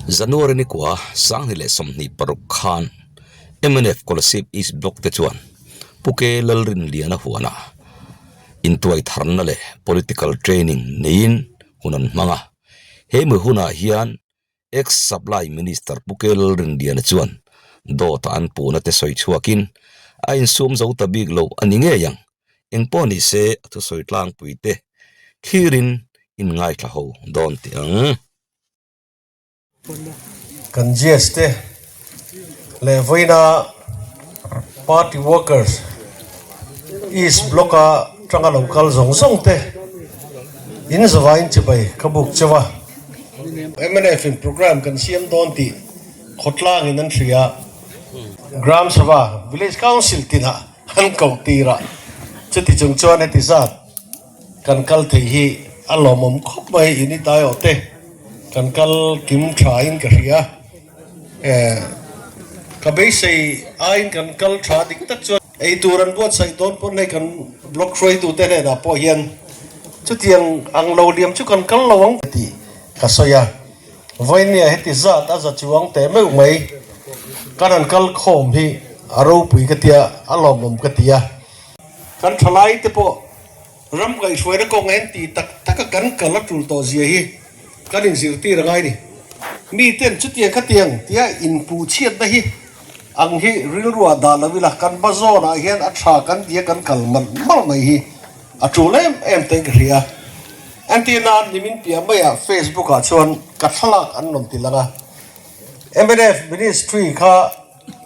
January ni kua 2026 khan mnf Kolasib East Block te chuan Pu Ke Lalrinliana huanah intuai tharna leh political training neiin hun an hmang a. He mi hunah hian Ex-Supply Minister Pu Ke Lalrinliana chuan dawta an puhna te sawi chhuakin a insum zo ta bik lo a ni ngei ang. Engpawh ni se a thusawi tlangpui te thlirin in ngaithla ho dawn teh ang. Kan GS te leh vawiina party workers East Block a tanga lo kal zawng zawng te in zavaiin chibai ka buk cheu a. Mnf in programme kan siam dawn tih khawtlangin an hria. Gram Sabha, Village Council tinah An koh tir a, chuti chung chuan heti zat kan kal thei hi a lawmawm khawp mai in i tai awh te kan kal kim tha in ka hria eh ka beisei aiin kan kal tha dik tak chuan ei tur an buatsaih dawn pawn hei kan block hruaitu te hnenah pawh hian chutiang ang lo liam chu kan kal lo ang tih ka sawi a Vawinia heti zat a za chuang teh meuh mai kan han kal khawm hi a ropui ka tia, a lawmawm ka ti a. Kan thalai te pawh ram kaihhruaina kawng en ti tak taka kan kal a tul tawh zia hi kan inzirtir a ngai ni. Mi ten chutiang khatiang tia inpuh chhiatna hi ang hi rilruah dah lo ila kan hma zawnah hian a tha kan tia kan kal malh malh mai hi A tul em em te ka hria. Entirna nimin piah maiah Facebook ah chuan ka thlalak an rawn ti lang a. Mnf Ministry kha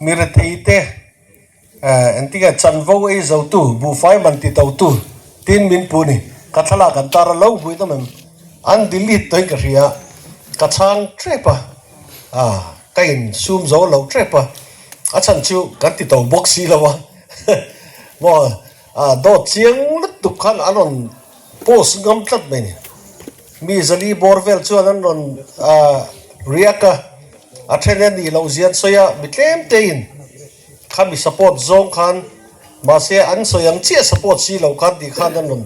mi rethei te entinge chanvo ei zo tu, buhfai man ti to tu tin min pu ni. Ka thlalak an tar a lo hmui dawm em? An delete tawhin ka hria. Ka chhang tep a, ka in sum zo lo tep a, a chhan chu kan ti to bawk si lo a. Maw A dawt chiang lutuk khan an rawn post ngam tlat mai ni. Mi zali bawr vel chuan an rawn react a, a then a nih loh zia an sawi a, mi tlem te in kha mi support zawng khan mahse an sawi ang chiah support si loh khan tih khan an rawn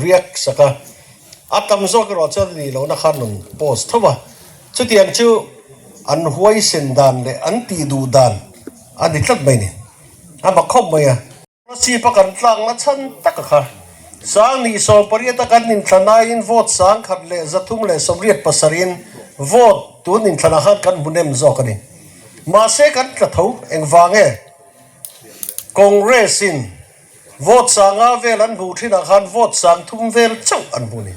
react sak a, a tam zawk erawh chuan a nih lohna khan rawn post tho a. Chutiang chu an huaisen dan leh an tih duh dan a ni tlat mai ni. A mak khawp mai a. Chhipa kan tlakna chhan tak a kha. 2018 a kan inthlanain vote 1337 in vote tun inthlanah khan kan hmu nem zawk a ni. Mahse kan tla tho engvang e? Congress in vote 5 vel an hmuh thinah khan vote 30 vel chauh an hmu ni.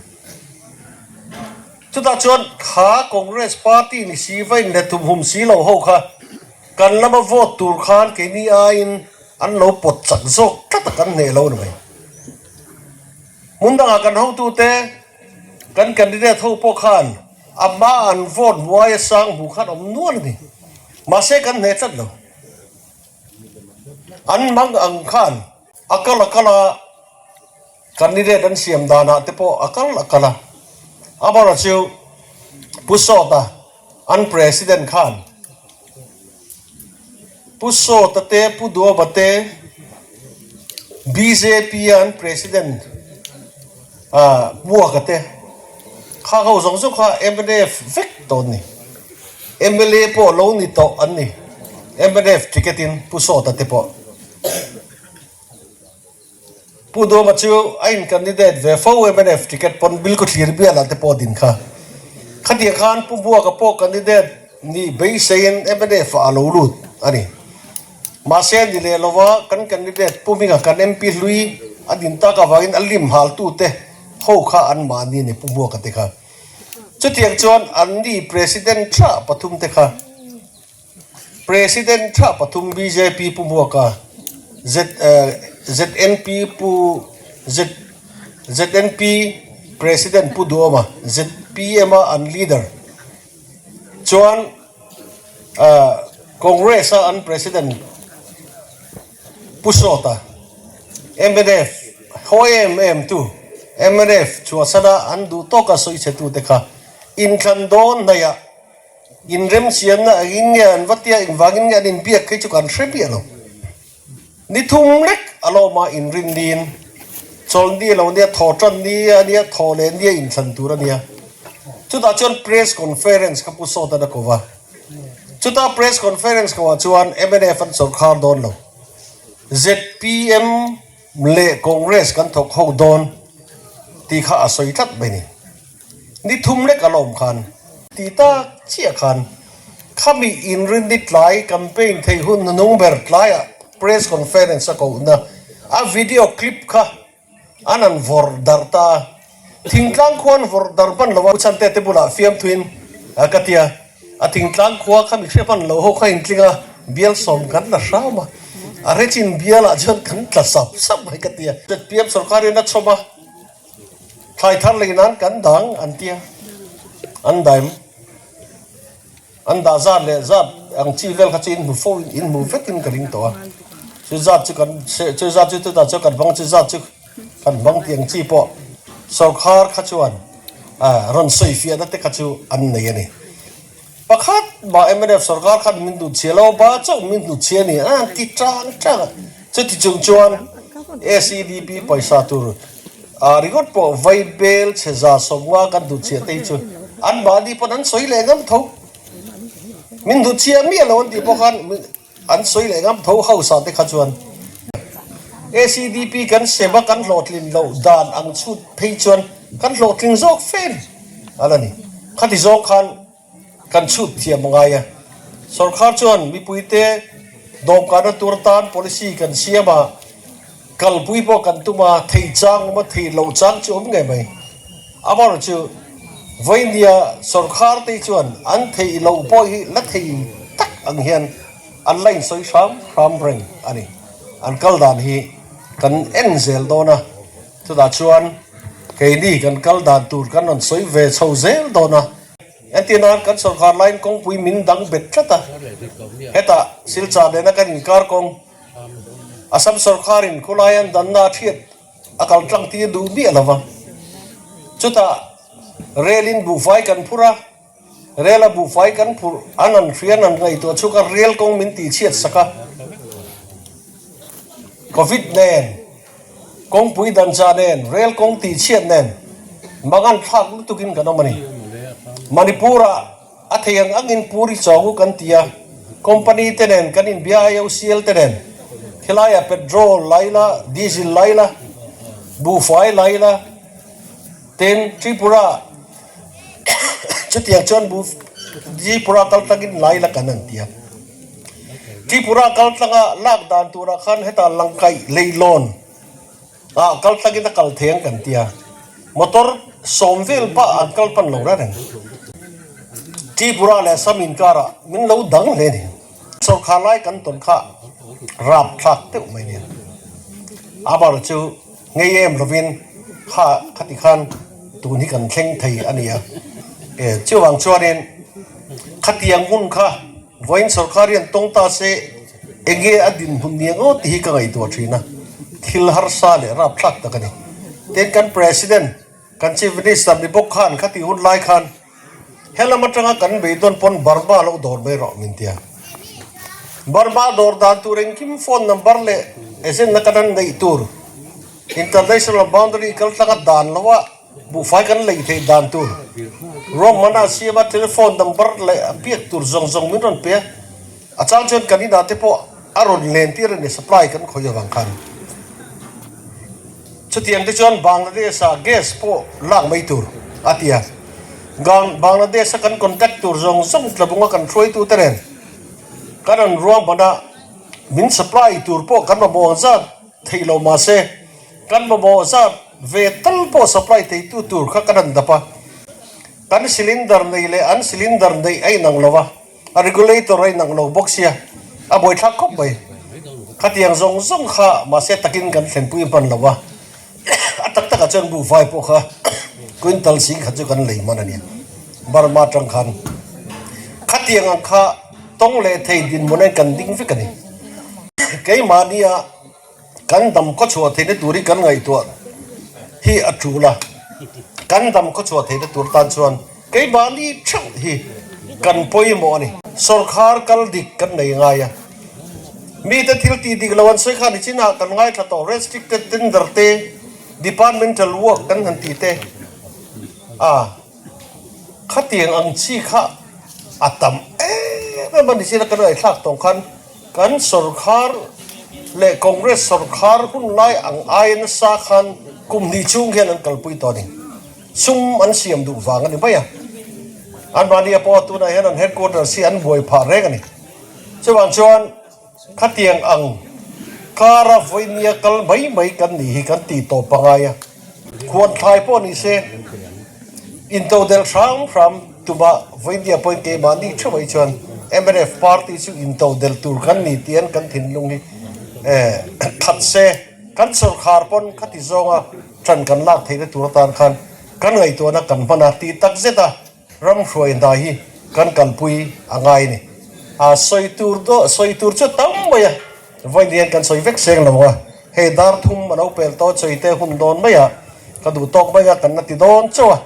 Chutah chuan kha Congress party ni si va inlet hum si lo ho kha Kan lama vote tur khan keini aiin an lo pawt chak zawk tlat a kan hneh lo ni mai. Hmun dangah kan hotute, kan candidate ho pawh khan a hma an vote hmuai a sang hmuh khan awm nual a ni. Mahse kan hneh tlat lo. An mang ang khan a kal a kal a, candidate an siam danah te pawh a kal a kal a. Amaherawhchu Pu Sawta An President khan Pu Sawta te, Pu Duaba te, bjp a an President Hmuaka te kha ho zawng zawng kha mnf vek tawh an ni. Mla pawh lo ni tawh an ni. Mnf ticket in Pu Sawta te pawh. Pu Duama chu a in candidate ve fo mnf ticket pawn Bilkhawthlir bialah te pawh din kha. Khatiang khan Pu Buaka pawh candidate nih beiseiin mnf ah a lo lut a ni. Mahse ni leh lova kan candidate Pu Hminga kan MP hlui a din tak avangin a lim haltute ho kha an mahni a ni Pu Buaka te kha. Chutiang chuan anni President tha pathum te kha. President tha pathum bjp Pu Hmuaka, ZNP Pu ZNP President Pu Duhawma, zpm a an leader chuan Congress a an President Pu Sawta, mnf haw em em tu mnf chhuahsana an duh tawka sawi chhe tute kha inthlan dawn hnaihah Inremsiamna angin nge an va tia engvangin nge an inbiak khi chu kan hre miah lo. Ni thum lek a lawm a inrin niin chawlhni lo nia, thaw tan ni a nia, thaw leh nia inthlan tur a nia. Chutah chuan press conference kha Pu Sawtan a ko va. Chuta press conference ko ah chuan mnf an sawrkhar dawn lo. Zpm leh Congress kan thawk ho dawn tih kha a sawi tlat mai ni. Ni thum lek a lawm khan ti tak chiah khan khami inrinni tlai campaign thei hun hnung ber tlaiah press conference a kohna a video clip kha an han vawrh darh ta a. Thingtlang khua an vawrh darh hman lo a, Chante te bulah fiamthuin ka ti a, a thingtlang khua kha mi hre hman lo ho kha intling a, bial sawm kan la hram a, a rechin bialah chuan kan tla sap sap mai ka ti a. ZPM sorkarin a chhawm a. Thlai thar lei nan kan dang an tia, an daim, an dah zat leh zat ang chi vel kha chu in hmu fo in in hmu vekin ka ring tawh a, chu zat chu kan chu zat chu chutah chuan kan hmang chu zat chu kan hmang tih ang chi pawh sawrkhar kha chuan rawn sawi fiahna te kha chu an nei a ni. Pakhat mah mnf sawrkar khan min duh chhia lo ba chauh min hnu chhia a ni a ti tang tang a, chuti chung chuan SEDP pawisa tur ah ringawt pawh vai bel chhe za sawmnga kan duh chhia te hi chu an mahni pawn an sawi leh ngam tho, min duh chhia miah lo an tih pawh khan an sawi leh ngam tho hausa te kha chuan SEDP kan sem a kan hlawhtlin loh dan ang chhut phei chuan kan hlawhtling zawk fe ni a la ni. Khati zawng khan kan chhut thiam a ngai a, sorkar chuan mipuite dawmkana tur tan policy kan siam a, kalpui pawh kan tum a, thei chang awm a, thei loh chang chu awm ngei mai. Amaherawhchu vawinia sorkar te chuan an theih loh pawh hi la thei tak ang hian an la insawi hram hram reng a ni. An kal dan hi kan en zel dawn a. Chutah chuan keini kan kal dan tur kan rawn sawi ve chho zel dawn a. Entir nan kan sawrkar laiin kawngpui min dang bet tlat a, hetah Silchar nena kan inkar kawng Assam sawrkarin khulai an danna a thiat a kal tlang tir duh miah lo va. Chutah rel in buhfai kan phur a, rel a buhfai kan phurh an an hrian an ngaihtuah chhuk a, rel kawng min tihchhiat sak a. Covid nen. Kawngpui dancha nen, rel kawng tihchhiat nen mangan thlak lutukin kan awm a ni. Manipur-ah a thei ang angin Puri Chawngu kan ti a, company te nen kan inbia IOCL te nen khilaiah petrol lai la, diesel lai la, buhfai lai la, tin Tripura chutiang chuan buh Tripura kal tlangin lai la kan an ti a. Tripura kaltlanga lak dan turah khan heta Langkaih leilawn ah kaltlangin a kal thei ang kan tia, motor sawm vel pah an kal pan lo reng reng. Tripura leh Assam inkarah min lo dang hle ni. Sawrkhar lai kan tawn kha rap thlak deuh mai nia. Amar chu ngei em lovin kha khati khan tun hi kan thleng thei a nia. E chuvang chuanin khatiang hun kha Vawiin sorkar hian tawng ta se enge a dinhmun ni ang aw tih hi ka ngaihtuah thin a, thil harsa leh rapthlak tak a ni. Tin, kan President, kan Chief Minister ni bawk khan khatih hun lai khan helam atanga kan beidawn pawn Burma lo dawr mai rawh min ti a. Burma dawr dan tur engkim phone number leh agent na kan han neih tur international boundary kaltlanga dan lo a, Buhfai kan lei theih dan tur ruahman a siam a, telephone number leh a biak tur zawng zawng min rawn pe a, a chang chuan kan inah te pawh a rawn len tir a ni, supply kan khawih avang khan. Chutiang te chuan Bangladesh ah gas pawh lak mai tur a ti a, Bangladesh a kan contact tur zawng zawng tlabunga kan hruaitu te nen kan rawn ruahman a, min supply tur pawh kan mamawh ang zat theih lo mahse, Kan mamawh zat ve tal pawh supply theitu tur kha kan han dap a, kan cylinder nei leh an cylinder neih a inang lo a, a regulator a inang lo bawk sia, a buaithlak khawp mai. Khatiang zawng zawng kha mahse takin kan thlenpui hman lo a, a tak takah chuan buhfai pawh kha quintal sing khat chu kan lei hman a nia, Burma atang khan khatiang ang kha tawng leh thei dinhmun ain kan ding vek a ni. Keimahnia. Kan dam khaw chhuah theihna tur hi kan ngaihtuah hi a tul a, kan dam khaw chhuah theihna tur tan chuan keimahni theuh hi kan pawimawh a ni. Sawrkhar kal dik kan nei ngai a, mite thil tih dik lo an sawi khan i chinah kan ngaithla tawh, restricted tender te, departmental work kan han tih te a. Khatiang ang chi kha a tam em em a ni sin a, kan ngaihthlak tawng khan kan sawrkhar leh Congress sawrkhar hun lai ang aia nasa khan kum hnih chhung hian an kalpui tawh a ni. Sum an siam duh vang a ni mai a, anmahni a pawh tunah hian an headquarters hi an buai phah reng a ni. Chuvang chuan khatiang ang kara vawinia kal mai mai kan nih hi kan tih tawp pangai a, khuan thlai pawh ni se intodelh hram hram tuma vawinia pawhin keimahni theuh chuan mnf party chu intodelh tur kan ni tih an kan thinlung hi that se kan sawrkhar pawn khati zawnga Ṭan kan lak theihna tur atan khan kan ngaihtuahna kan hman a tih tak zet a, ram hruai hna hi kan kalpui a ngai a ni. A sawi tur daw sawi tur chu tam mai a, vawiin hian kan sawi vek seng lo a, hei dar thum a lo pel tawh chawi te hun dawn mai a, ka duh tawk mai a kan la ti dawn chauh a.